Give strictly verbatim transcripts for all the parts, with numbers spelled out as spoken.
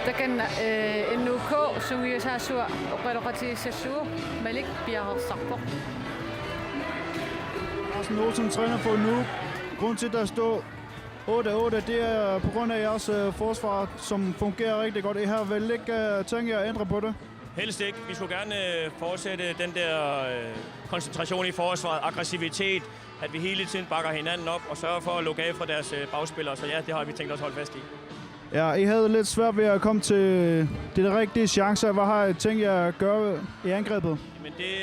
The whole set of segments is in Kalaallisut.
Takanna, eh, N U K sungiusaasua oqaloqatigissallugu Malik piareersarpoq. Carsten Olsen, træner for Nuuk. Grunden til, at der står otte otte, det er på grund af jeres, øh, forsvar, som fungerer rigtig godt. I har vel ikke, øh, tænkt jer at ændre på det? Helst ikke. Vi skulle gerne, øh, fortsætte den der, øh, koncentration i forsvaret, aggressivitet, at vi hele tiden bakker hinanden op og sørger for at lukke af for deres, øh, bagspillere. Så ja, det har vi tænkt os at holde fast i. Ja, I havde lidt svært ved at komme til de rigtige chancer. Hvad har I tænkt jer at gøre i angrebet? Men det,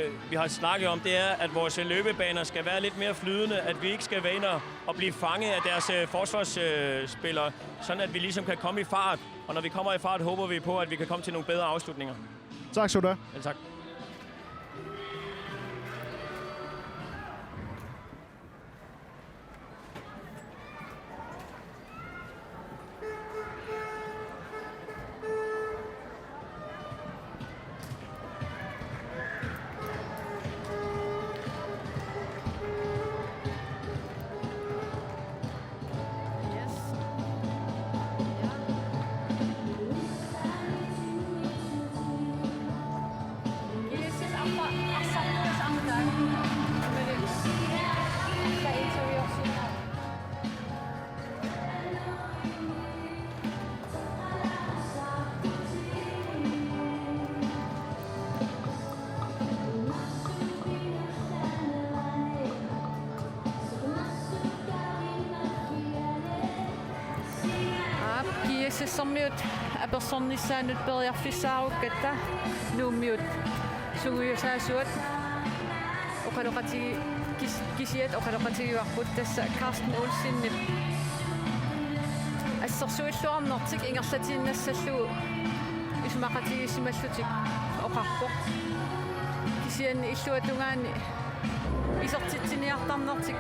øh, vi har snakket om, det er, at vores løbebaner skal være lidt mere flydende, at vi ikke skal være inde og, og blive fanget af deres, øh, forsvarsspillere, sådan at vi ligesom kan komme i fart. Og når vi kommer i fart, håber vi på, at vi kan komme til nogle bedre afslutninger. Tak skal du have. Selv tak. Aap, G S S-ermiut apersornissaannut periarfissaarukkatta Nuummiut sungiusaasuat oqaloqatigi-, kis-, kisiat oqaloqatigivarput, tassa Carsten Olsenip assersuilluarnertik ingerlatiinnassallugu isumaqatigiissimallutik oqarpoq. Kisianni illuatungaani isertitsiniartarnertik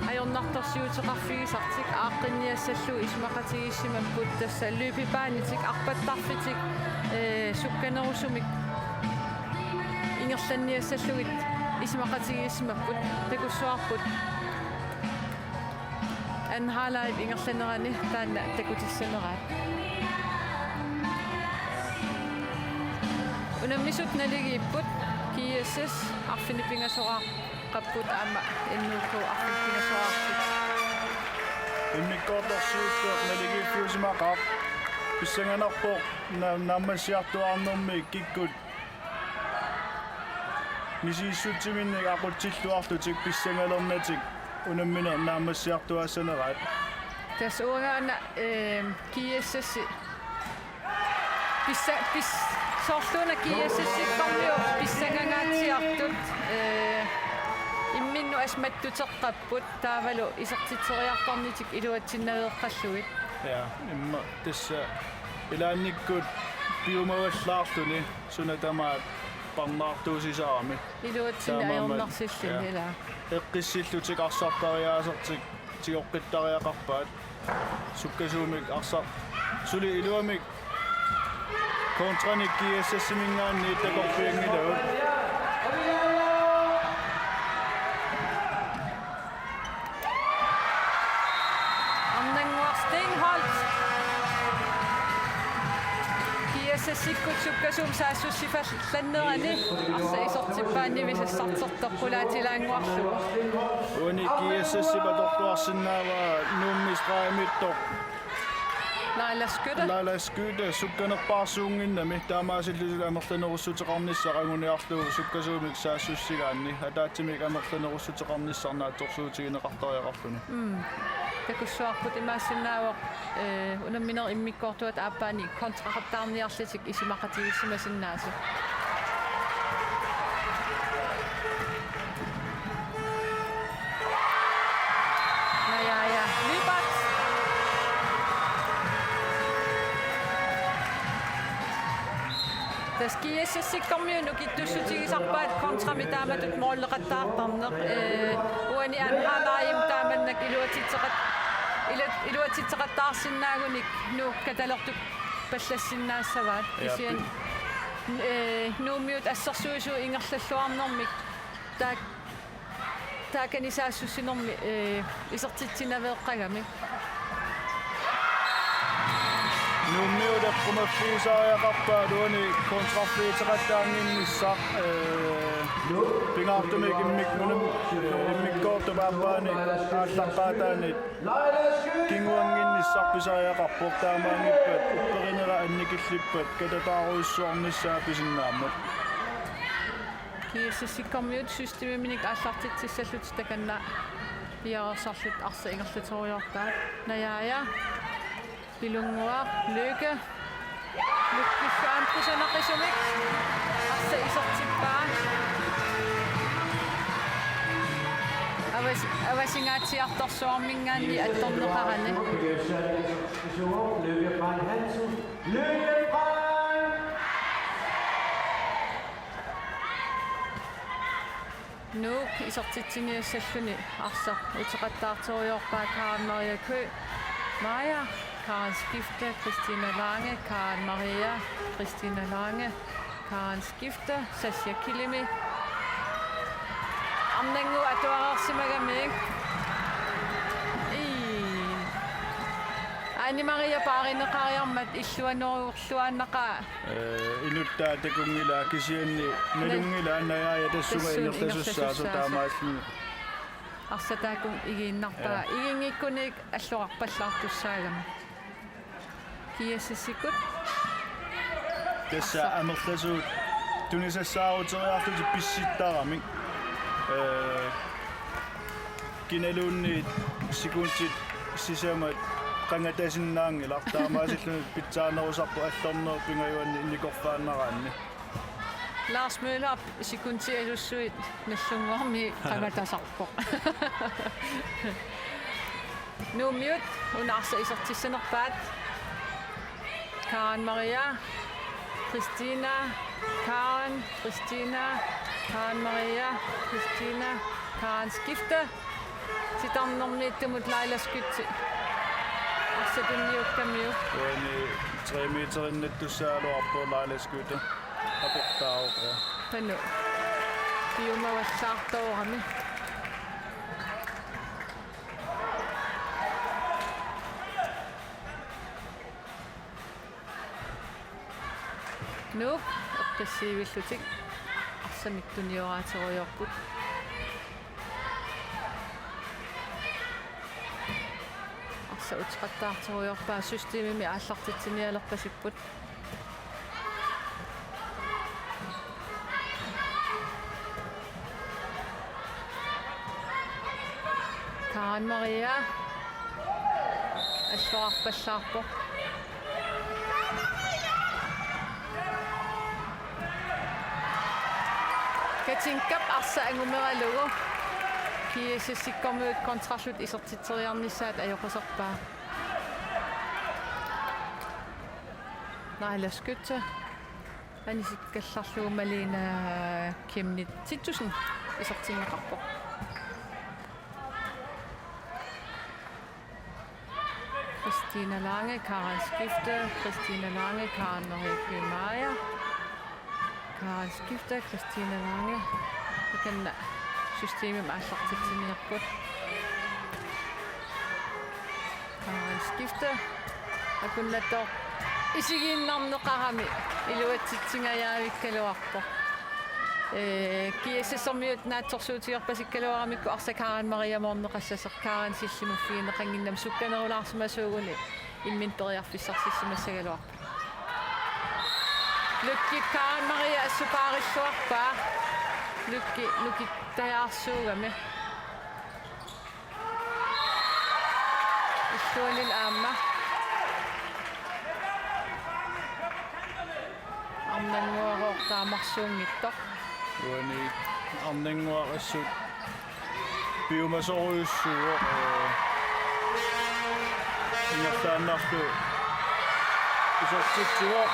ajornartorsiuteqarfigisartik aaqqinniassallugu isumaqatigiissimapput, tassa løbebanetik, arpattarfitik, ee, sukkanerusumik ingerlanniassallugit isumaqatigiissimapput, takussuarput anden halvleg ingerlanerani taanna takutissaneraat. Unammisut naligiipput, G S S arfineq-pingasoraarput aamma N U K arfineq pingasoraarput. Immikkoortorsiuttoq naligiiffiusimaqaaq. Pissanganarpoq na-, naammassiartuaarnermi kikkut misissutsiminnik aqutsilluarlutik pissangalernatik unammineq naammassiartuaassaneraat. Tassa uangaana, ehm, G S S pissa-, pis-, soorluuna G S S-ikkormiut pissangangaatsiartut, eh, imminnut assut mattuteqqapput, taavalu isertitseriartornitik iluatsinnaveeqqallugit. Ja, imma tassa ilaannikkut piumavallaarluni suna tamaat parnaartuusisarami. Iluatsinneq ajornarsilluni, ja, ilaa. Eqqissillutik arsartariaasertik tigoqqittariaqarpaat. Sukkasuumik arsaq suli iluamik kontranik G S S-iminngaanniit takorpianngilagut. Arnannguaq Steenholdt. G S S-ikkut sukkasuumik saassussifallannerani arsaq isertippaanivik sassartertoq qulaatilaannguarlugu. Uani G S S-ip atorluarsinnaavaa Nuummi stregimiittoq. Laila Skytte. Laila Skytte sukkanerpaarsuunnginnami, taamaasillutik amerlanerussuteqarnissaq anguniarlugu sukkasuumik saassussigaanni, ataatsimik amerlanerussuteqarnissaq naatsorsuutigineqartariaqarluni. Mm. Takussuarput imaassinnaavoq, eh, unamminerit immikkoortuata aappaanni kontraqattaarniarlutik isumaqatigiissimasinnaasut. Naja, ja. Lyberth. Tassa G S S-ikkormiut nukittussutigisarpaat kontramik taamatut måleqattaartarneq. Eh, uani anden halvlegimi taamannak iluatsitseqat-, ilu-, iluatsitseqattaarsinnaagunik Nuuk katalertupallassinnaassavaat. Ja, kisianni, eh, Nuummiut assersuisut ingerlalluarnermik taak-, taakani saassussinermi, eh, isertitsinaveeqqagami. Nuummi Qumaffigisariaqarpaat uani kontraffiuteqattaannginnissaq, ee, pingaartumik immik-, unam-, ee, immikkoortup aappaanik aallaqqaataanit kinguannginnissaq pisariaqarpoq, taamaanngippat upperinera annikillippat katataarujussuarnissaa pisinnaammat. G S S-ikkormiut systemiminik aallartitsissallutik takanna piareersarlutik arsaq ingerlaterujoorpaat. Najaaja. Pilunnguaq, Lykke. Lykkep aamma kusanaqisumik. Arsaq isertippaa. Avas-, avasingaatsiartorsuarminngaanniit attorneqarani. Lykke Frank Hansen. Lykke Frank! Nuuk isertitsiniassalluni arsaq uteqattaartorujoorpaa Karen Maria Køgh, Maja, Karen Skifte, Christina Lange, Karen Maria, Christina Lange, Karen Skifte, Sasha Kilimi. Arnannguaq atuareersimagamik. Ii. Anne Maria paarineqariarmat illuanorujorluaannaqaaq. Ee, inuttaa takunngilaa kisianni nalunngilaat Najaaja tassunga tassunga ingerlasussaasoq ingerlasussaasoq. Taamaalluni. Arsaq taakku igiinnarpaa. Ja. Iginngikkunik alloqarpallaartussaagami. G S S-ikkut. Tassa arsaq. Amerlasuut tunisassaaruteriarlutik pissittaramik. Ee, kinaluunniit sekundit sisamat qangatasinnaanngilaq, taamaasilluni pitsaanerusarpoq allornerup pingajuanni nikorfaannaraanni. Lars Møller sekundit alussuit Nagdlunguarmi qangatasarpoq. Nuummiut una arsaq isertissanerpaat. Karen Maria, Christina, Karen, Christina, Karen Maria, Christina, Karen Skifte. Titarnermiittumut Laila Skytte. Arsaq tunniukkamiuk. Uani tre meterinnattussaagaluarpoq Laila Skytte. Aportaavoq, ja. Qanoq. Piumavallaartoorami. Nuuk, eqqissiivillutik arsamik tunioraaterujoorput. Arsaq uteqattaartorujoorpaa systemimi aallartitsinialerpasipput. Karen Maria. Alloqarpallaarpoq. Katinkap arsaq angumeralugu G S S-ikkormiut kontrarlutik isertitseriarnissaat ajoquserpaa. Naila Skytte. Anisikkallarlugu Malene Chemnitz Titussen isertinneqarpoq. Christina Lange, Karen Skifte, Christina Lange, Karen Marie Maja. Karen Skifte, Christina Lange. Takanna systemimi aallartitsiniarput. Karen Skifte. Akunnattoq isigiinnarneqarami iluatsitsingajaavikkaluarpoq. Ee, G S S-ermiut naatsorsuutigerpasikkaluaramikku arsaq Karen Maria moorneqassasoq, Karen sillimuffigineqannginnami sukkanerulaarsimasuuguni imminut periarfissarsissimassagaluarpoq. Lykkep Karen Maria assut paarilluarpaa. Lykke nukittajaarsuugami. Illuanil aamma. Arnannguarooq taamarsuunngitsoq. Uani Arnannguaq assut piumasorujussuuvoq, ee, ingerlaannarlu isertitsivoq.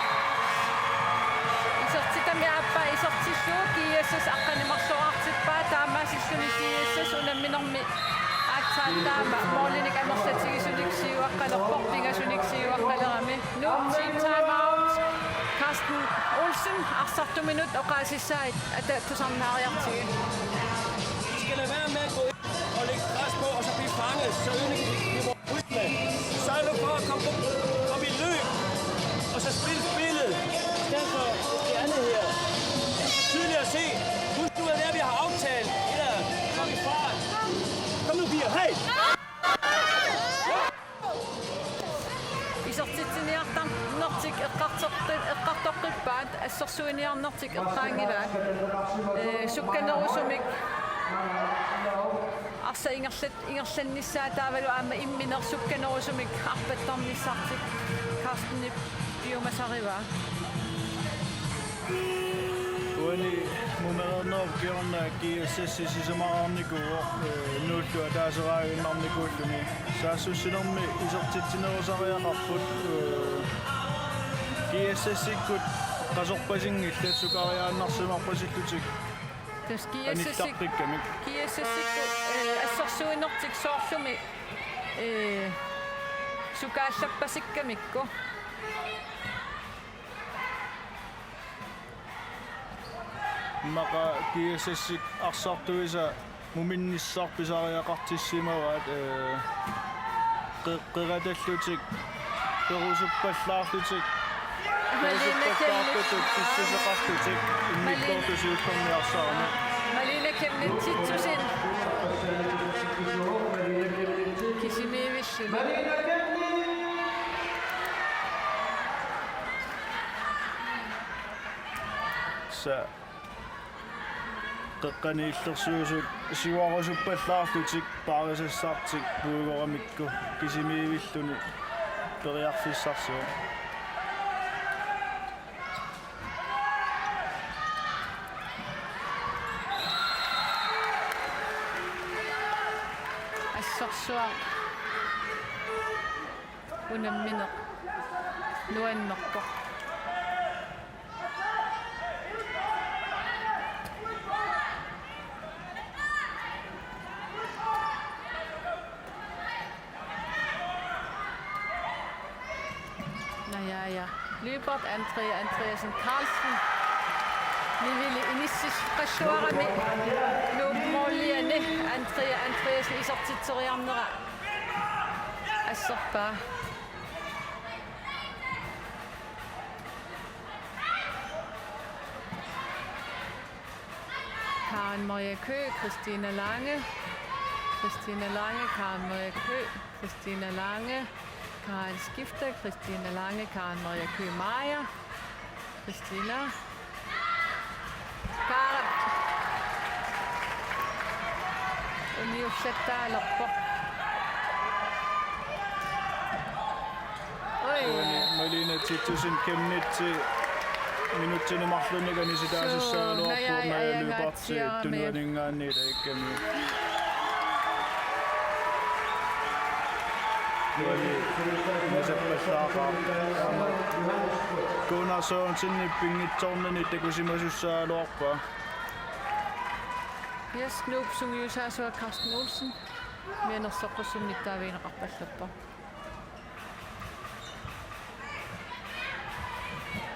Isertitami aappaa isertillugu G S S aqqaneq-marloriartippaa, taamaasilluni G S S unamminermi aatsaat taama målinik amerlatigisunik siuaqqalerpoq, pingasunik siuaqqalerami. Nuuk team time out. Carsten Olsen, arsartuminut oqaasissai ata tusarnaariartigit. I skal lade være med at gå ind og lægge pres på, og så blive fanget, så ødelægger vi, vi vores rytme. Sørg nu for at komme, komme i løb, og så Se, husk nu, hvad det er, vi har aftalt. Ellers så er vi fra. Kom nu, piger. Hey! Isertitsiniartarnertik eqqartoqqi-, eqqartoqqippaat, assersuiniarnertik eqqaanngilaat. Ee, sukkanerusumik arsaq ingerlat-, ingerlannissaa taavalu aamma immineq sukkanerusumik arpattarnissartik Carstenip piumasarivaa. Uani mumereernerup kingorna G S S sisamaraarnikuuvoq, ee, Nuullu ataaseraaginnarnikuulluni. Saassussinermi isertitsinerusariaqarput, ee, G S S-ikkut qasorpasinngillat sukariaannarsimarpasillutik. Tassa G S S-ik-, anillarpikkamik. G S S-ikkut, ee, assersuinertik soorlumi, ee, sukaallappasikkamikkit. Immaqa G S S-ik arsartuisa muminnissaq pisariaqartissimavaat, ee, qe-, qeratallutik perusuppallaarlutik, Malene Kemnitz. Perusuppallaarlutik, pissuseqarlutik, Malene, immikkoortusiullermi arsarami. Malene Kemnitz Titussen. Kisimiivilluni. Sa Qeqqaniillersuusut siuarusuppallaarlutik paarisassartik puigoramikku kisimiivilluni periarfissarsivoq. Assorsuaq unammineq nuannerpoq. Naja, ja. Lyberth Andrea Andreasen Carlsen. Nivili inissisimalluarami Nuup måliani Andrea Andreasen isertitseriarnera asserpaa. Karen Maria Køgh, Christina Lange. Christina Lange, Karen Maria Køgh, Christina Lange. Karen skifter, Christina Lange, Karen Maria Køgh Meyer. Christina. Karen. Uniullattaalerpoq. Oj. Uani Malene Titussen Kemnitz minutsini marlunnik anisitaasussaagaluarpoq. Suu, Naja, Naja Lyberth, Naja, tunuaninngaanniit aikkami. Uani ingasappallaaqaaq. Gunnar Sørensenip pinngitsoornani takusimasussaagaluarpaa. Yes, Nuup sungiusaasua Carsten Olsen. Mianersoqqussummik mittaavigineqarpallappoq.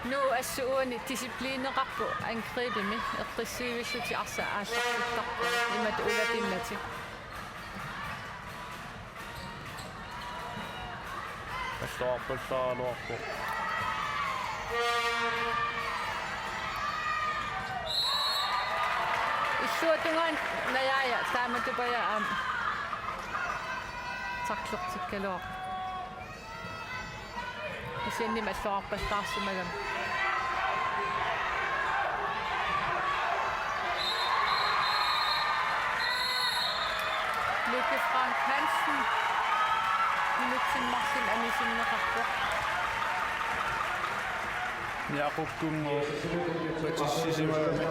Nuuk assut uani disciplineqarpoq angribimi, eqqissiivillutik arsaq aallartittarput imatut ulapimmatik. Alluarpallaaraluarpoq. Illuatungaani Najaja taamatuppaja aamma tacklertikkaluarpoq. Kisianni alluarpallaarsimagami. Lykke Frank Hansen. Minutsini marlunni anisinneqarpoq. Niaqukkunngooq patissisimagami.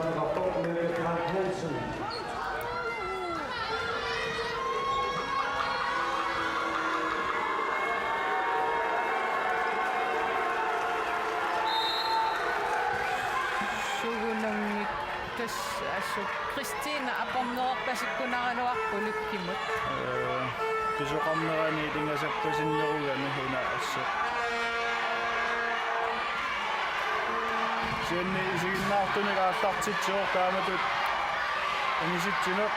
Sugunanngik tassa assut Christina aporneq pasikkunaraluarpoq Lykkemut. Ee, pisoqarnerani ingasappasinnerugami una assut. Kisianni isiginnaartunik aallartitsivoq taamatut anisitsineq.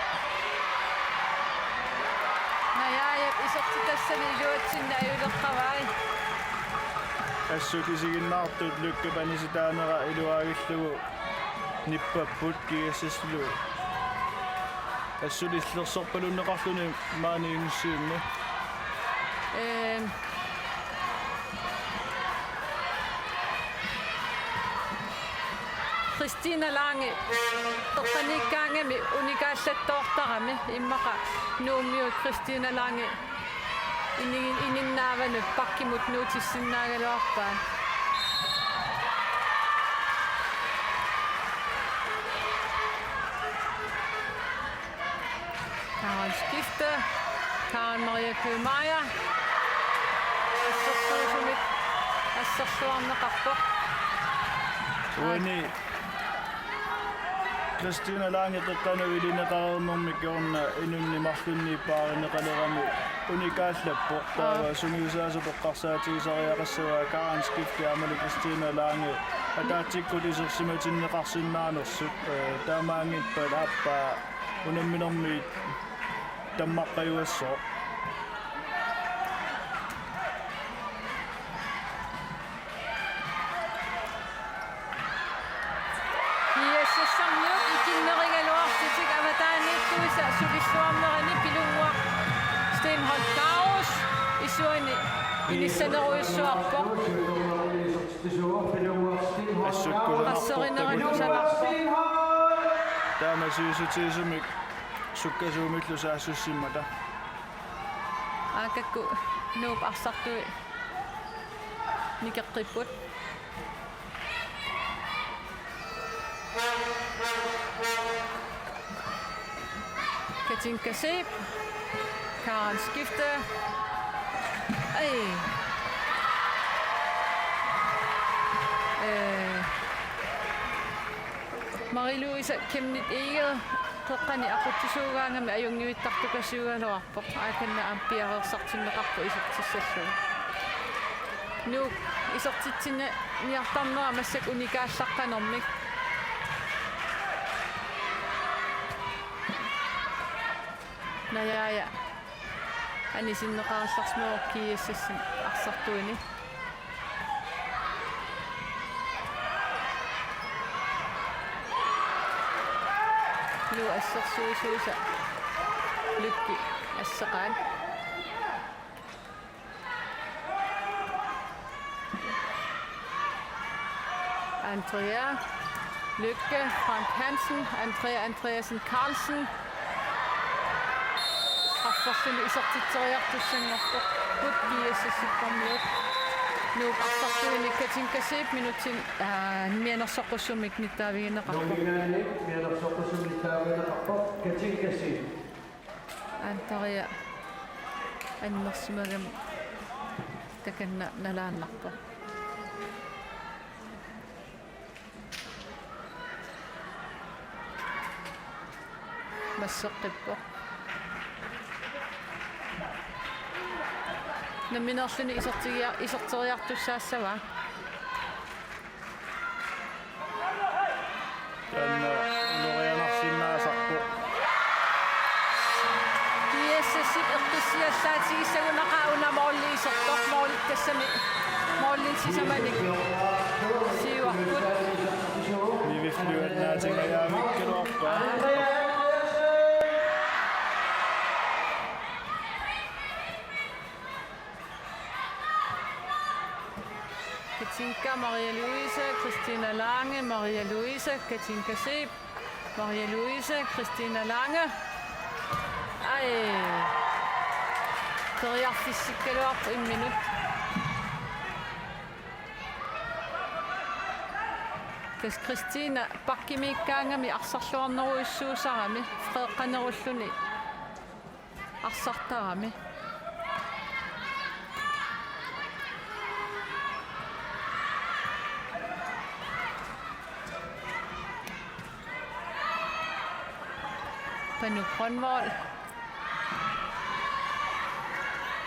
Najajap isertitassani iluatsinneq ajuleqqavai. Assut isiginnaartut Lykkep anisitaanera iluaagillugu Nippapput G S S-lu. Assut illersorpalunneqarluni maani inussiinni. Ehm. Christina Lange, qeqqaniikkaangami unikaallattoortarami, immaqa Nuummiut Christina Lange ini-, ininnaavanut bakkimut nuutissinnaagaluarpaa. Karen skifte. Karen Maria Købmeier. Assersuisumik assersuarneqarpoq. Uani Christina Lange qeqqanut ilineqareernermi kingorna inunnik marlunnik paarineqalerami unikaallappoq. Taava sungiusaasoq eqqarsaatigisariaqassavaa Karen skifte aammalu Christina Lange ataatsikkut isersimatinneqarsinnaanersut, eh, taamaanngippat aappaa unamminermiit tammaqqajuassooq. G S S-ermiut ikinnerigaluarlutik avataaniittuisa sulilluarnerani Pilunnguaq Stenholt Kaus isuani inissanerujussuarpoq. Assut kusanarpoq. Qasserinerani kusanarpoq. Taama sivisutigisumik sukkasuumillu saassussimmata. Aakakku Nuup arsartui nikeqqipput. Katinka Zeeb. Karen skifte. Ai. Øh. Marie-Louise Chemnitz Egede qeqqani aqutsisuugaangami ajunngivittartukasiugaluarpoq. Aakanna aamma piareersartinneqarpoq isertissallugu. Nuuk isertitsiniartarnera massakkut unikaallaqqanermik. Najaaja anisinneqarallarsimavoq G S S-ip arsartuini. Nuuk assersuisuisa Lykke asseqaat. Andrea Lykke, Frank Hansen, Andrea Andreasen Carlsen. Arferluni isertitseriartussanngorpoq. P S S-ipparmiut. Nuup arsartuini Katinka Zeeb minutsin, aa, mianersoqqussummik nittaavigineqarpoq. Nuumminngaanniit mianersoqqussummik nittaavigineqarpoq Katinka Zeeb. Antaria annersimagami takanna nalaannarpoq. Masseqqippoq. Nammineerluni isertigia-, iserteriartussaassavaa. Taanna ulorianarsinnaasarpoq. G S S-ip eqqissiallaatigissagunaqaaq una måli isertoq, mål tassami målip sisamanik siuarput. Niviffliuannaatigajaamikkaluarpaa. Katinka, Maria Louise, Christina Lange, Maria Louise, Katinka Zeeb, Maria Louise, Christina Lange. Ai. Periarfissikkaluarpoq imminut. Tassa Christina bakkimiikkaangami arsarluarnerujussuusarami, freeqqanerulluni arsartarami. Panu Grønvold.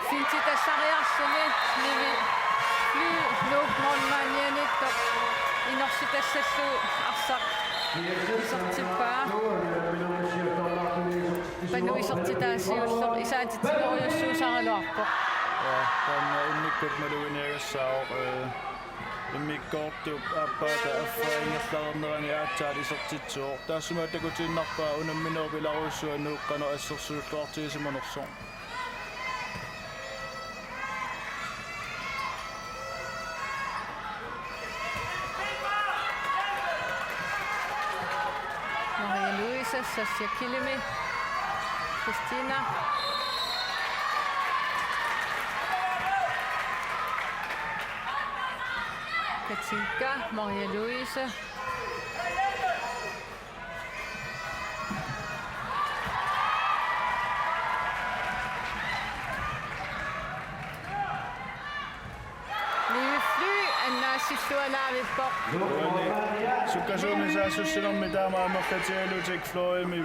Fintitallariarluni Nivi Fly Nuuk målmandianiittoq inersitallallugu arsaq isertippaa. Panu isertitaa siulleq isaatitsinerujussuusaraluarpoq. Ja, taanna immikkut maluginiagassaavoq, øh, Immikkoortup aappaata affaa ingerlareernerani aatsaat isertitsivoq. Taassuma takutiinnarpaa unamminerup ilarujussua Nuuk qanoq assersuulluartigisimanersoq. Maria Louise, Sasha Kilimi, Christina. Katinka, Maria Louise. Livi Fly annaasillualaavippoq. Uani sukkasuumik saassussinermi taama amerlatigalutik Flymi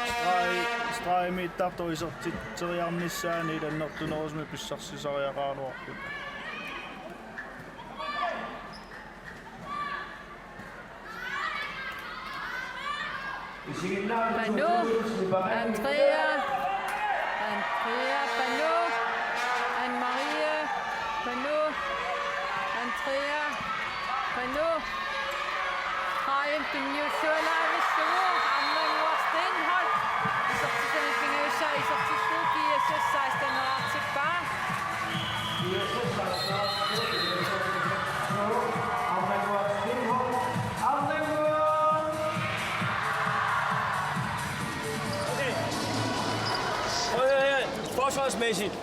streg, stregimiittartoq isertitseriarnissaanut annertunerusumik pissarsisariaqaraluarput. Panu, Andrea, Andrea, Panu, Anne-Marie, Panu, Andrea, Panu. Ryan tunniullualaarlugu, Arnannguaq Steenholdt. Isertitat pingajussaa isertillugu, G S S seksten-erartippaa. Okay. Prøv at høre her. Forsvarsmæssigt.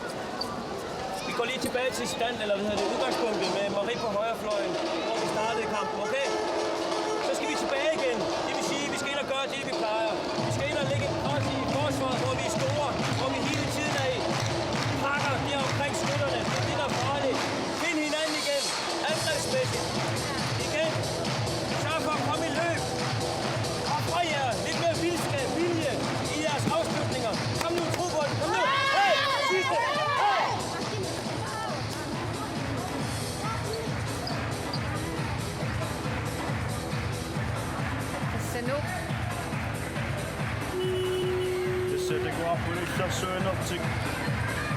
Vi går lige tilbage til stand, eller hvad hedder det, udgangspunktet med Marie på højrefløjen, hvor vi startede kampen, okay? Så skal vi tilbage igen. Det vil sige, at vi skal ind og gøre det, vi plejer. Vi skal ind og lægge et pres i forsvaret, hvor vi er store, hvor vi hele tiden er i pakker der omkring skytterne. Det er det, der er farligt. Find hinanden igen. Angrebsmæssigt. Igen. Sørg for at komme i løb. Ofre jer. Lidt mere vildskab, vilje i jeres afslutninger. Kom nu, tro på det. Kom nu. Hey! Sidste. Hey! Tassa Nuuk. Tassa takuarput illersuinertik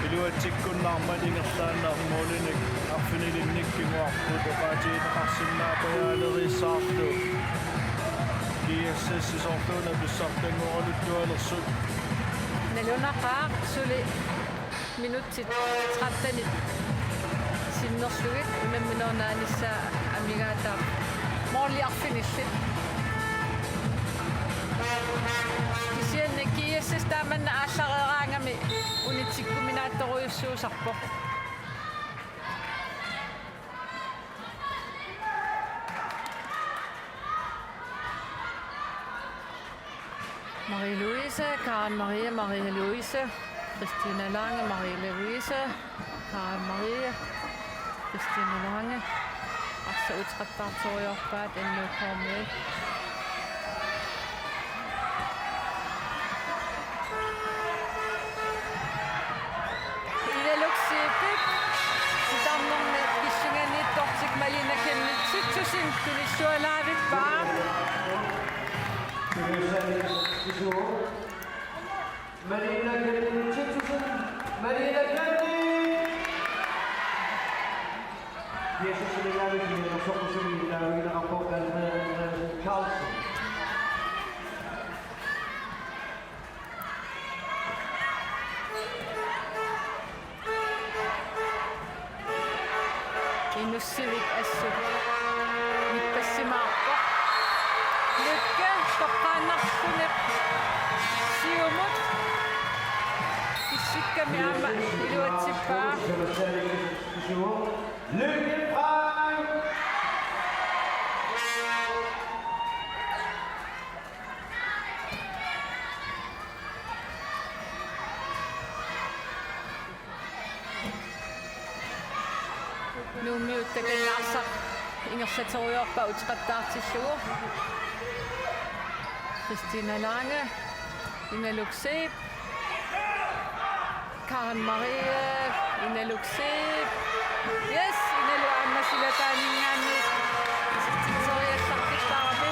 iluatsikkunnarmat ingerlaannaq, målinik arfinilinnik kinguarput oqaatigineqarsinnaapajaaleriissaarlu. G S S-i soorluuna pissartanngoraluttualersut. Nalunaqaaq suli minutsit tretten sinnerlugit unamminerup naanissaa amigaataavoq. Måli arfinillit. Kisianni G S S taamanna aallareeraangami unitsikkuminaattorujussuusarpoq. Marie-Louise, Karen Marie, Marie-Louise, Christina Lange, Marie-Louise, Karen Marie, Christina Lange. Arsaq utaqattaartoriarpaat N K-miut. Inaluk Zeebip, titarnermi pissanganniittortik Malene Kenneth Titussen tunniussalaavippoq. Malene Kenneth Titussen, Malene Kenneth! Jesus, Malene Kenneth, Andreas Carlsen. Inussivik assut nippassimaarpoq. Lykke toqqaannarluni siumut. Issikkami aamma iluatsippaa. Lykke Frank! Nuummiut takanna arsaq ingerlaterujoorpaat uteqattaartillugu. Christina Lange, Inaluk Zeeb, Karen Marie, Inaluk Zeeb. Yes, Inaluk aamma silataaninngaanniit isertitseriallartipparami.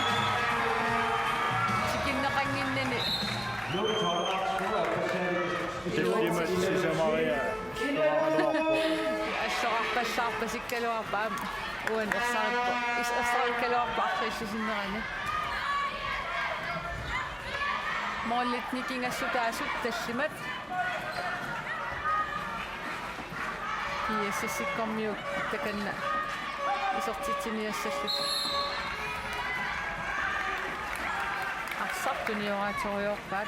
Tikinneqannginnani. Tillimat sisamaria. Assorarpassaarpasikkaluarpaat. Uani ersarippoq. Is-, ersarikkaluarpoq arriillisinnerani. Målit nikingassutaasut tallimat. GSS-ikkormiut takanna isertitsiniassallutik. Arsaq tunioraatsorujoorpaat.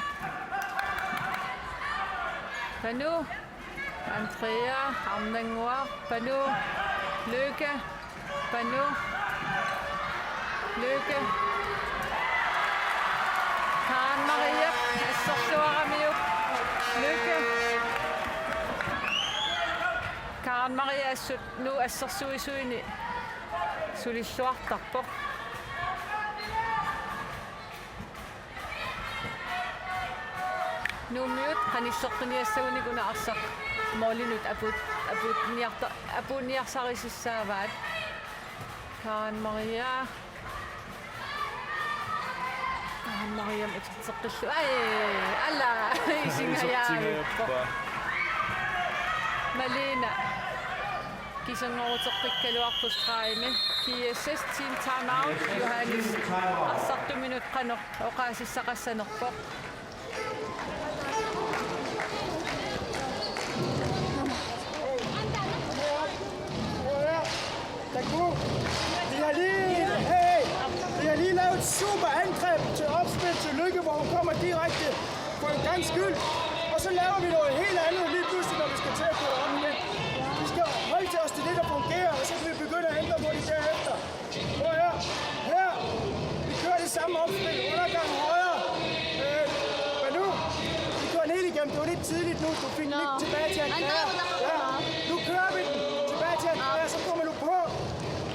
Panu, Andrea, Arnannguaq, Panu, Lykke, Panu, Lykke, Karen Maria, assersuaramiuk, Lykke, Karen Maria assut Nuuk assersuisuini sulilluartarpoq. Nuummiut qanillertuniassagunik una arsaq målinut apuut-, apuutniarta-, apuutniarsarisassaavaat. Karen Maria. Karen Maria uterteqqillugu. Ai, ala, isingajaavippoq. Malene. Kisanngoruteqqikkaluarpoq stregimi. GSS team timeout. Johannes. Arsartuminut qanoq oqaasissaqassanerpoq. Taku. Vi har lige, hey, vi har lige lavet et super angreb til opspil til Lykke, hvor hun kommer direkte for en gangs skyld. Og så laver vi noget helt andet lige pludselig, når vi skal til at køre om igen. Vi skal holde til os til det, der fungerer, og så kan vi begynde at ændre på det derefter. Prøv at høre. Her. Vi kører det samme opspil. Undergang højre. Øh, men nu, vi kører den helt igennem. Det var lidt tidligt nu. Du fik den Nå. ikke tilbage til at Ej, der er klare. Der, der Ja. Nu kører vi den. Tilbage til at klare. Så kommer du på.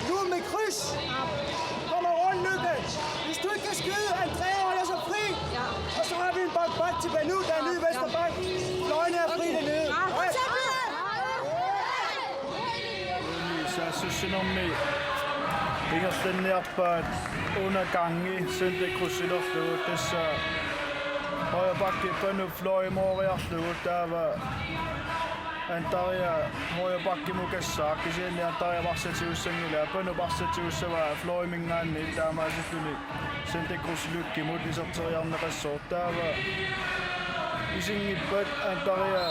Nu med kryds. Kommer rundt, Lykke. Hvis du ikke kan skyde, Andrea holder sig fri. Ja. Og så har vi en bak bak til Banu, der er ny venstre bak. Fløjen er fri dernede. Saassussinermi ingerlanniarpaat undergangi Santa Cruzilerlugu, tassa højre back Panu fløjimooriarlugu, taava Andrea højre backimukassaaq, kisianni Andrea arsartigussanngilaa, Panu arsartigussavaa fløjiminngaanniit, taamaasilluni Santa Cruz Lykkemut iserteriarneqassaaq. Taava isinngippat Andrea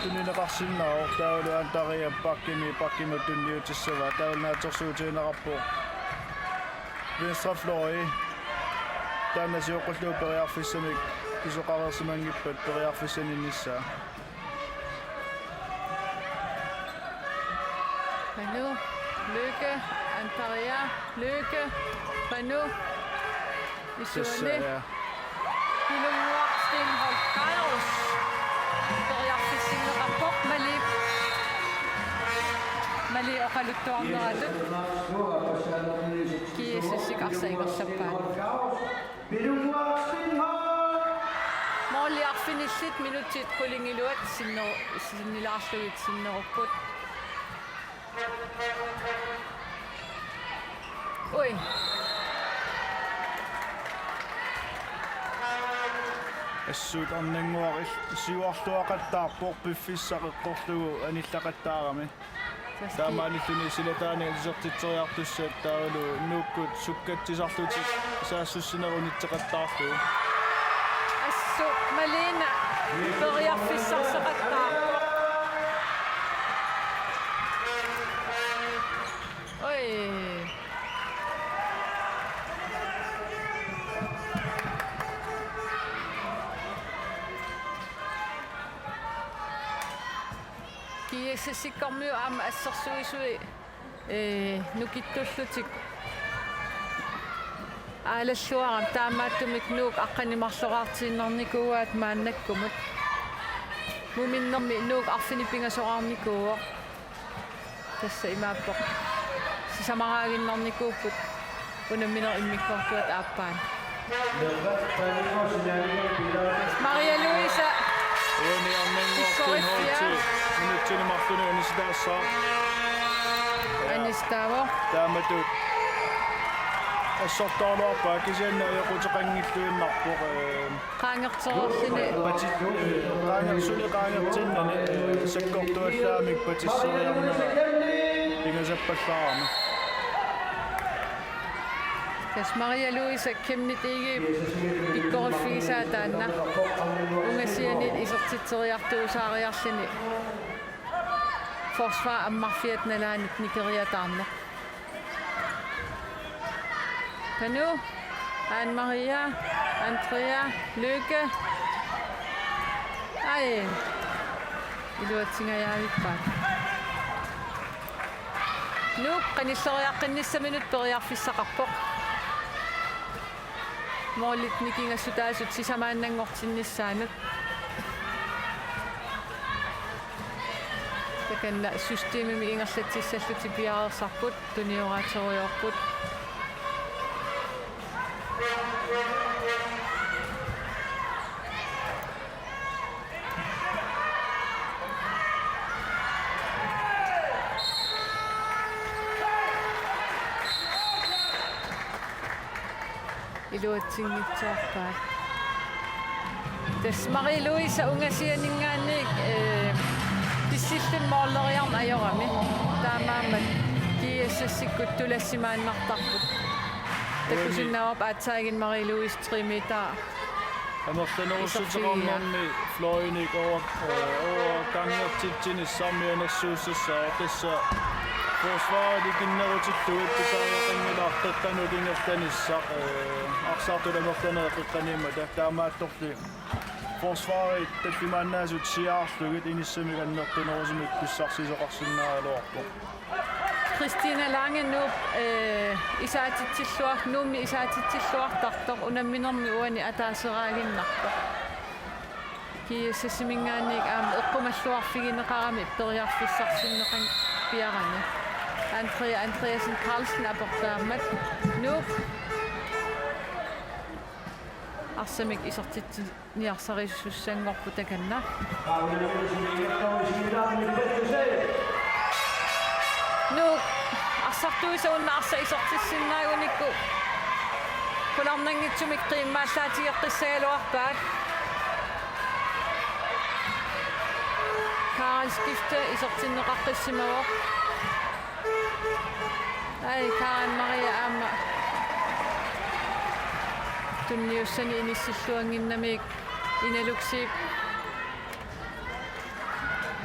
tunineqarsinnaavoq, taavalu Andrea backimi, backimut tunniutissavaa, taavalu naatsorsuutigineqarpoq venstre fløji. Taanna sioqqullugu periarfissamik pisoqareersimanngippat periarfissaninnissaa. Panu, Lykke, Andrea, Lykke, Panu. Isuani. Tassa, ja. Pilunnguaq Steenholdt Kairos. Periarfissinneqarpoq Mali. Mali oqaluttuarneratut. GSS-ip arsaq ingerlappaat. Måli arfinillit minutsit qulingiluat sinner-, sinnilaarlugit sinnerupput. Ui. Assut Arnannguaq siuarluaqattaarpoq piffissaq eqqorlugu anillaqattaarami. Taamaalilluni silataani isertitseriartussat taavalu Nuukkut sukkatsisarlutik saassussinerup unitseqattaarlugu. Assut Malene periarfissarseqattaarpoq. Oi. GSS-ikkormiut aamma assersuisui, ee, nukittullutik aalalluarami, taamaattumik Nuuk aqqaneq-marloraartiinnarnikuuaat maannakkumut. Muminnermi Nuuk arfineq-pingasoraarnikuuvoq. Tassa imaappoq. Sisamaraaginnarnikuupput unamminerup immikkoortuata aappaani. Maria Louise. Uani Arnannguaq Steenholdti minutsini marlunni anisitaassaaq. Anisitaavoq. Taamatut assortoorluarpaa, kisianni ajoquteqanngilluinnarpoq, ee, Qaangertereerluni. Pati-, qaangersuni qaangertinnani, ee, sakkortuallaamik patisseriarnera pingasappallaarami. Tassa Maria Louise Kemnitigi pikkoriffigisaa taanna. Ungasianiit isertitseriartuusaariarluni forsvar ammarfiata nalaanut nikeriataarneq. Panu, Anne Maria, Andrea, Lykke. Ai, iluatsingajaavippaat. Nuuk qanilleriaqqinnissaminut periarfissaqarpoq. Målit nikingassutaasut sisamaannanngortinnissaannut. Takanna systemimik ingerlatsissallutik piareersarput, tunioraaterujoorput. Iluatsinngitsoorpaat. Tassa Marie Louise ungasianinngaanniit, eh, pissilluni måleriarneq ajorami. Taamaammat GSS-ikkut tulassimaannartarput. Takusinnaavarput aatsaaginnaq Marie Louise tre meter. Amerlanerussuteqarnermi fløjinik over-, eh, overgangertitsinissaq mianersuussassaaq, tassa forsvarit ikinnerutillugit pisariaqanngilaat qeqqanut ingerlanissaq, eh, arsartut amerlanerit qeqqaniimmata, taamaattorli forsvarit tallimaannaasut siaarlugit inissamik annertunerusumik pissarsisoqarsinnaagaluarpoq. Christina Lange Nuup, eh, isaatitsilluar-, Nuummi isaatitsilluartartoq unamminermi uani ataaseraaginnarpoq. GSS-iminngaanniit aamma eqqumalluarfigineqarami periarfissarsinneqanngikkaluarami. Andrea Andreasen Carlsen aportaammat Nuuk arsamik isertitsi- niarsarisussanngorput takanna. Nuuk arsartuisa una arsaq isertissinnaagunikku qularnanngitsumik qiimmallaatigeqqissagaluarpaat. Karl Skifte isertinneqaqqissimavoq. Ai, Karen Maria aamma tunniussani inissilluannginnamik Inaluksiip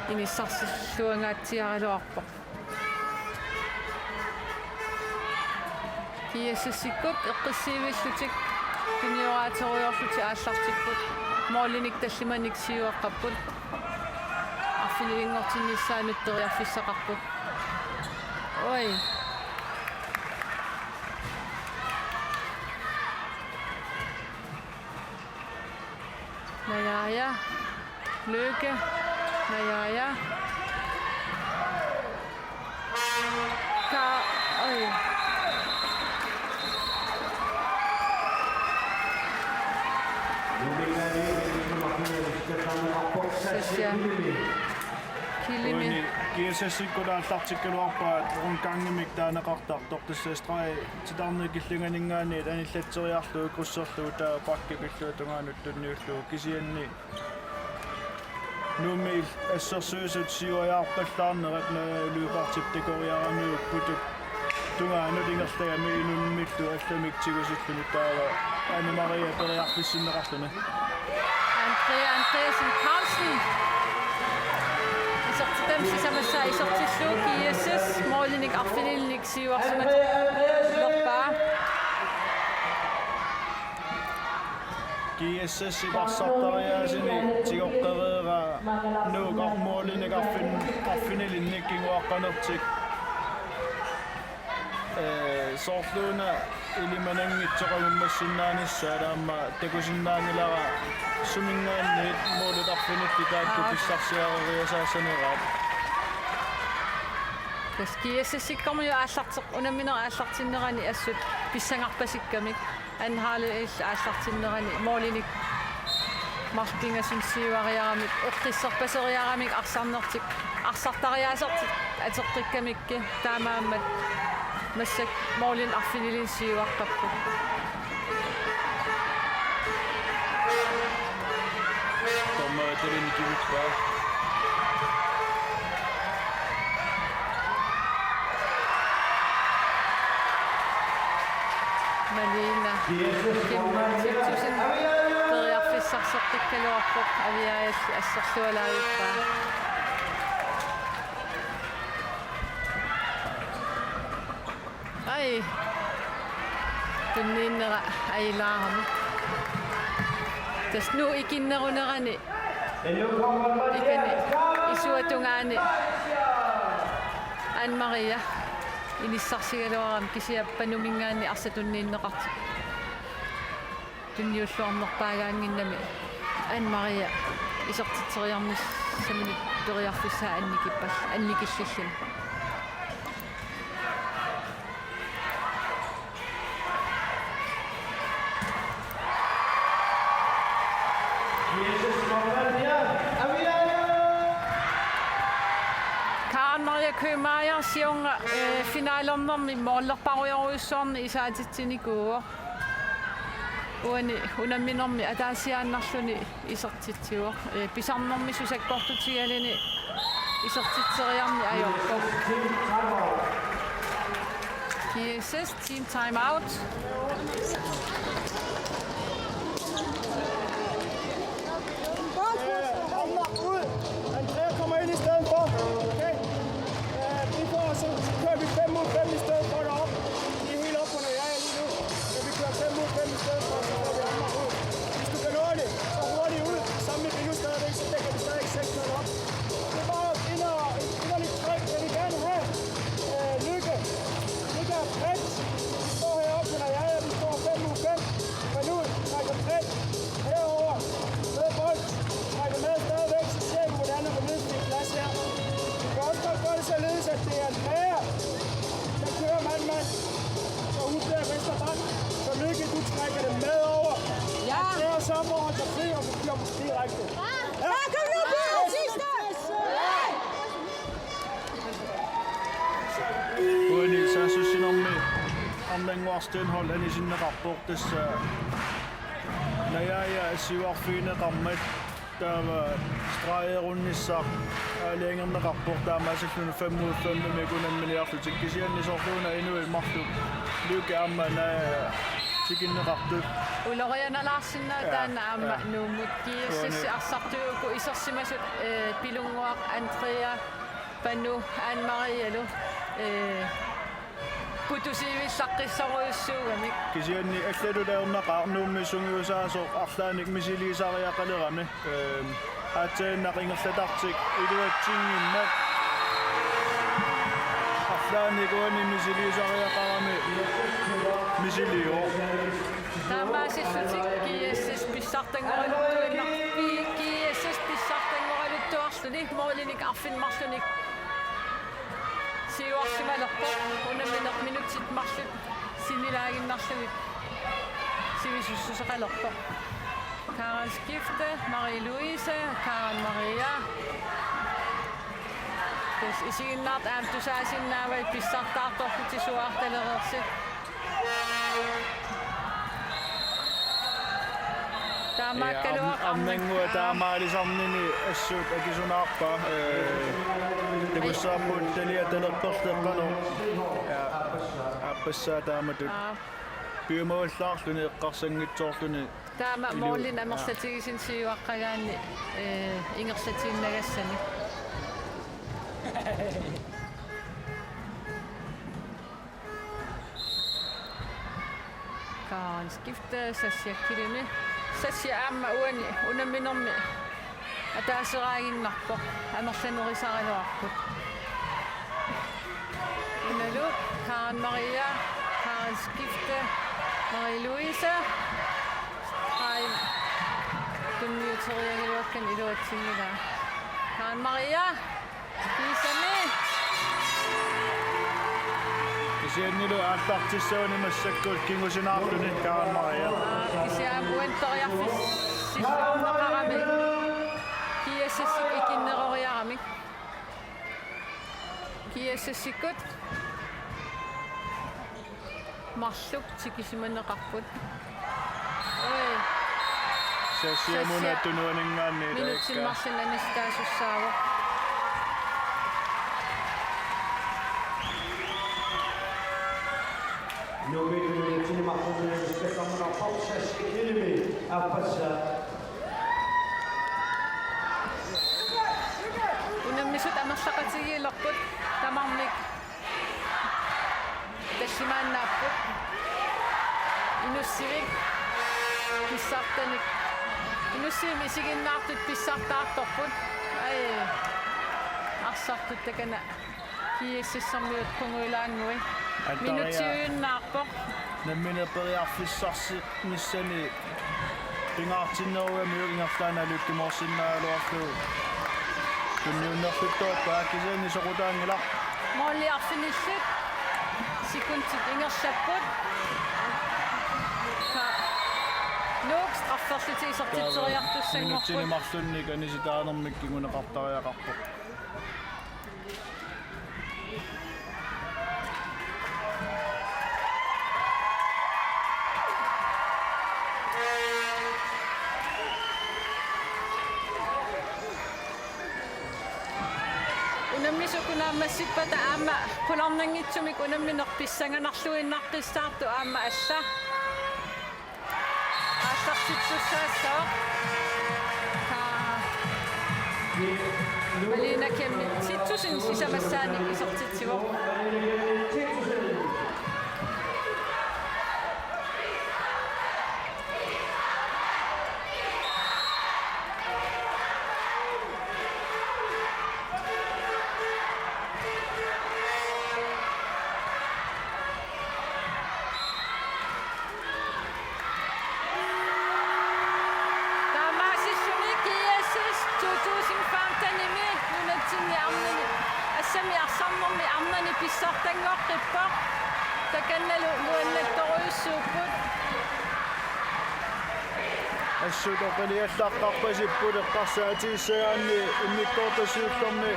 inissarsilluangaatsiaraluarpoq. GSS-ikkut eqqissiivillutik tunioraaterujoorlutik aallartipput. Målinik tallimanik siuaqqapput. Arfinilinngortinnissaanut periarfissaqarput. Oj. Najaja. Lykke. Najaja. Ka-, oj. Sassia. Kilimi. Uani GSS-ikkut aallartikkaluarpaat rundgangimik taaneqartartoq, tassa streg titarneq killinganinngaanniit anillatseriarlugu krydserlugu taava bakke pillugu tungaanut tunniullugu, kisianni Nuummi il-, assersuisut siuajaarpallaarnerat na-, løbertip takoriaramiuk putut tungaanut ingerlagami inummillu allamik tigusilluni taava Anne Marie periarfissinneqarluni. Andrea Andreasen Carlsen. Isertitami sisamassaa isertillugu GSS målinik arfinilinnik siuarsimasoqarnerpaa. GSS-ip arsartariaasini tigoqqereeraa Nuuk ar-, målinik arfin-, arfinilinnik kinguaqqanertik. Ee, soorluuna ilimananngitsoq angummassinnaanissaa, aamma takusinnaanngilara suminngaanniit målit arfinillit taakku Aa. pissarsiareriasaassaneraat. Tassa GSS-ikkormiut aallarteq-, unamminerit aallartinnerani assut pissangarpasikkamik. Anden halvleg aallartinnerani målinik marluk pingasut siuariaramik, eqqisserpaseriaramik arsarnertik, arsartariaasertik ateqqikkamikkit, taamaammat massakkut målinik arfinilimmik siuaqqapput. Dommerit talinik kivippaa. Alina Kim Titussen periarfissarseqqikkaluarpoq, Aviajalli assersualaavippaa. Ai. Tunniinnera ajilaarami. Tassa Nuuk ikinnerunerani ikani isuata tungaani Anne Maria inissarsigaluarami, kisianni Panuminngaanniit arsaq tunniunneqartoq. Tunniulluarnerpaagaannginnami Anne Maria isertitseriarnissaminut periarfissaa annikippa-, annikillilluni. Karen Maria Køhmeier siorna, eh, finalernermi målerparujorujussuarnik isaatitsinikuuvoq. Uani unamminermi ataasiaannarluni isertitsivoq. Eh, pisarnermissut sakkortutigaluni isertitseriarneq ajorpoq. G S S team time out. Kom ud. Andrea kommer ind i stedet for. Okay. Øh, vi får så, så kører vi fem mod fem i stedet for deroppe. Vi er helt oppe på Najaja lige nu. Men vi kører fem mod fem i stedet for, så får vi ham ud. Hvis du kan nå det, så hurtigt ud. Sammen med Binu stadigvæk, så dækker vi stadig seks nul op. Det er bare ind og, ind og lidt tryk. Jeg vil gerne have, øh, Lykke. Lykke er bredt. Vi står heroppe på Najaja, vi står fem mod fem. Men nu trækker bredt herover. Med bold. Trækker med stadigvæk, så ser vi, hvordan der kommer ned til plads her. Vi kan også godt gøre det således, at det er Andrea, der kører mand-mand. Så hun bliver venstre bak. Så Lykke, du trækker det med over. Ja. Andrea sørger for at holde sig fri, og vi kører direkte. Ja. Kom nu, Bjørn, sidste! Uani saassussinermi Arnannguaq Stenholdt anisinneqarpoq, tassa Najaja siuarfigineqarmat taava stregerunnissaq aalajangerneqarpoq, taamaasilluni fem mod fem-imik unamminiarlutik, kisianni soorluuna inuit marluk Lykke aamma Najaja tikinneqartut. Ulorianalaarsinnaa. Ja, taanna aamma, ja. Nuummut G S S. Uani. Arsartuuku isersimasut, eh, Pilunnguaq, Andrea, Panu, Anne Marialu, eh, putusiivillaqqissorujussuugamik. Kisianni allatut ajornaqaaq Nuummi sungiusaasoq arlaannik misiliisariaqalerami. Ehm, aatsaannaq ingerlatartik iluatsinngimmat. Arlaannik uani misiliisariaqarami misiliivoq. Taamaasillutik G S S pissartanngoraluttuinnaq-, G-, G S S pissartanngoraluttuarluni målinik arfineq-marlunik siuarsimalerpoq, unammineq minutsit marluk sinnilaaginnarlugit sivisussuseqalerpoq. Karen Skifte, Marie Louise, Karen Maria. Tassa isiginnaartut aamma tusaasinnaavaat pissartaartorlutik suaartalereersut. Taamaakkaluaq. Ja, Arnannguaq. Arnannguaq taamaalisarnini assut akisunaarpaa, eh, takussaapput taliatalerperleqqano. Ja, aappassaa taamatut. Aa. Piumavallaarluni eqqarsanngitsoorluni. Taama ilu-, målinik, ja, amerlatigisumik siuaqqagaanni, eh, ingerlatiinnagassani. Karen Skifte, Sassia Kilimi. Sassia aamma uani unamminermi ataaseraaginnarpoq, amerlanerisaraluarput. Unalu Karen Maria, Karen Skifte, Marie Louise. Streg tunniuteriaraluakkani iluatsinngilaa. Karen Maria. Kiisami. Kisiannilu aallartissaguni massakkut kingusinaarluni Karen Maria. Aa, kisianni uani periarfissarneqarami. G S S-ikkut ikinneroriarami. G S S-ikkut marluk tikisimaneqarput. Oj. Sassia Muna. Sassia. Tunuaninngaanniit. Minutsit taakku marluk anissitaasussaavoq. Nuummiut unammisut amerlaqatigiilerput, tamarmik tallimaannaapput. Inussivik pissartanik. Inussivimmi isiginnaartut pissartaartorput. Ai. Arsartut takana. G S S-ermiut qungujulaanngui. Attaria. Minutsiuinnaapput. Nammineq periarfissarsinissani pingaartinnerugamik ingerlaannaq lykkemoorsinnaagaluarlugu. Tunniunnerluttorpaa kisianni soqutaanngilaq. Måli arfinillit. Sekundit ingerlapput. Ka-, Nuuk strafferlutik isertitseriartussanngorput. Minutsini marlunnik anisitaanermik kinguneqartariaqarpoq. Unammisut uku naammassippata aamma qularnanngitsumik unammineq pissanganarluinnaqqissaartoq aamma alla. Aallartittussaassaaq. Aa. Malene Kenneth Titussen sisamassaanik isertitsivoq. Taamaasilluni G S S to tusind femten-imi nunatsinni arnani, assami arsarnermi arnani pissartanngoqqippoq. Takannalu nuannattorujussuupput. Assut oqiliallaqqarpasipput eqqarsaatigissagaanni immikkoortoq siullermi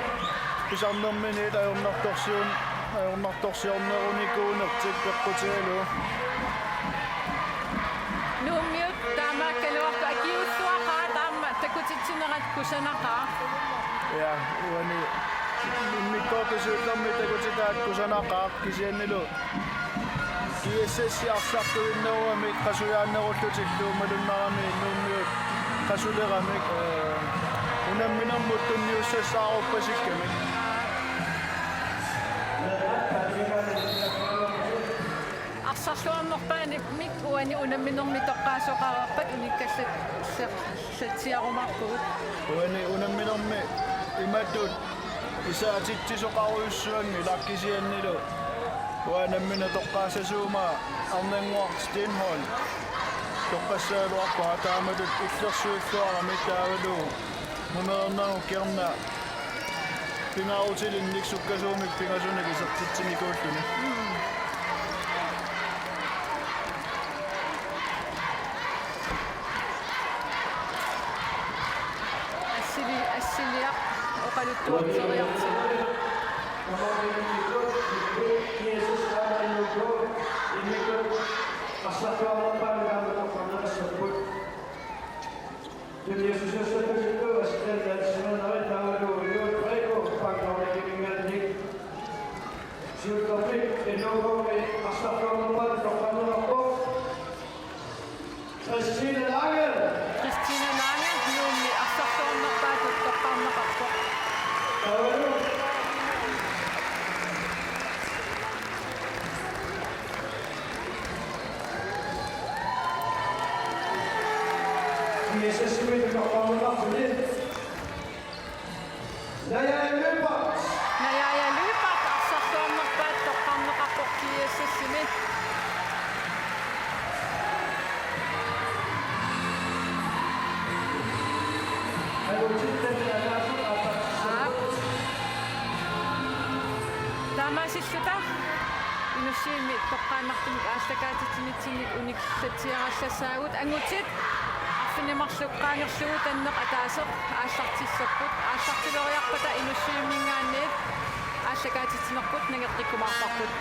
pisarnerminiit ajornartorsiun-, ajornartorsiornerunikuunertik peqqutigalugu. Nuummiut taamaakkaluarput akiuussuaqaat aamma takutitsinerat kusanaqaaq. Ja, uani immikkoortoq siullermi takutitaat kusanaqaaq kisiannilu G S S arsartuinnerugamik qasujaannerullutillu malunnarami Nuummiut qasuleramik, ee, unamminermut tunniussassaaruppasikkamik. Arsarluarnerpaamik uani unamminermi toqqaasoqareerpat unikkallat-, -llatsiarumaarpugut. Uani unamminermi imatut isaatitsisoqarujussuanngilaq kisiannilu uanga nammineq toqqaassasuumaa Arnannguaq Steenholdt toqqassagaluarpara taamatut illersuilluarami taavalu munereernagu kingorna pingaarutilinnik sukkasuumik pingasunik isertitsinikuulluni. Assili-, assiliaq oqaluttuarteriartigu. Siullermik N H K-mi arsartuarnerpaatut toqqaannarpoq Christine Lange. Christine Lange, Nuummi arsartuarnerpaatut toqqaannaqarpoq. Taavalu G S S-imi toqqaannaqarpuni Naja Lyberth. Naja Lyberth arsartuarnerpaatut toqqaannaqarpoq G S S-imi. Aap. Taamaasilluta Inussivimmi toqqaannartumik aallakaatitsinitsinnik unillatsiarallassagut angutit arfineq-marluk qaangerlugu tanneq ataaseq aallartissapput. Aallartileriarpata Inussivimminngaanniit aallakaatitsinerput nangeqqikkumaarparput.